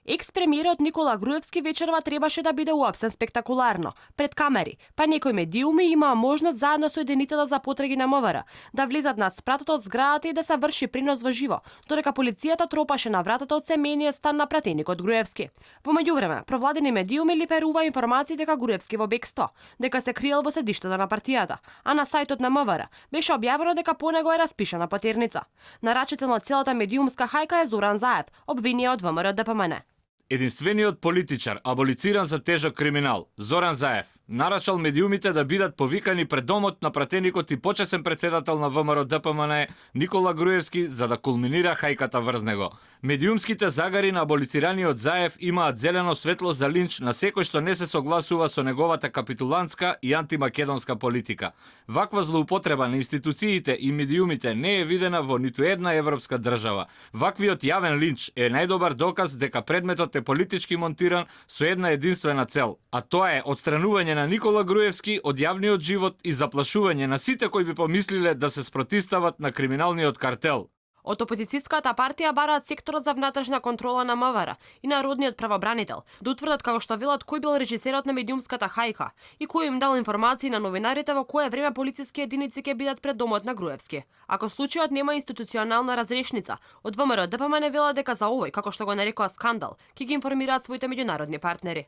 Екс-премиерот Никола Груевски вечерва требаше да биде уапсен спектакуларно, пред камери, па некои медиуми имаа можност заедно со единицата за потраги на МВР да влезат на спратот од зградата и да се врши принос во живо, додека полицијата тропаше на вратата од семејниот стан на пратеникот Груевски. Во меѓувреме, провладени медиуми липерува информации дека Груевски во бегство, дека се криел во седиштето на партијата, а на сајтот на МВР беше објавено дека по него е распишана потерница. Нарачител на целата медиумска хајка е Зоран Заев, обвинија од ВМРО ДПМН. Единствениот политичар, аболициран за тежок криминал, Зоран Заев, нарачал медиумите да бидат повикани пред домот на пратеникот и почесен председател на ВМРО ДПМН Никола Груевски за да кулминира хајката врз него. Медиумските загари на аболицираниот Заев имаат зелено светло за линч на секој што не се согласува со неговата капитулантска и антимакедонска политика. Ваква злоупотреба на институциите и медиумите не е видена во ниту една европска држава. Ваквиот јавен линч е најдобар доказ дека предметот е политички монтиран со една единствена цел, а тоа е отстранување на Никола Груевски од јавниот живот и заплашување на сите кои би помислиле да се спротистават на криминалниот картел. Од опозицијската партија бараат секторот за внатрешна контрола на МВР и народниот правобранител да утврдат како што велат кој бил режисерот на медиумската хајка и кој им дал информации на новинарите во кое време полициски единици ќе бидат пред домот на Груевски. Ако случајот нема институционална разрешница, од ВМРО ДПМН велат дека за овој, како што го нарекоа скандал, ќе ги информираат своите меѓународни партнери.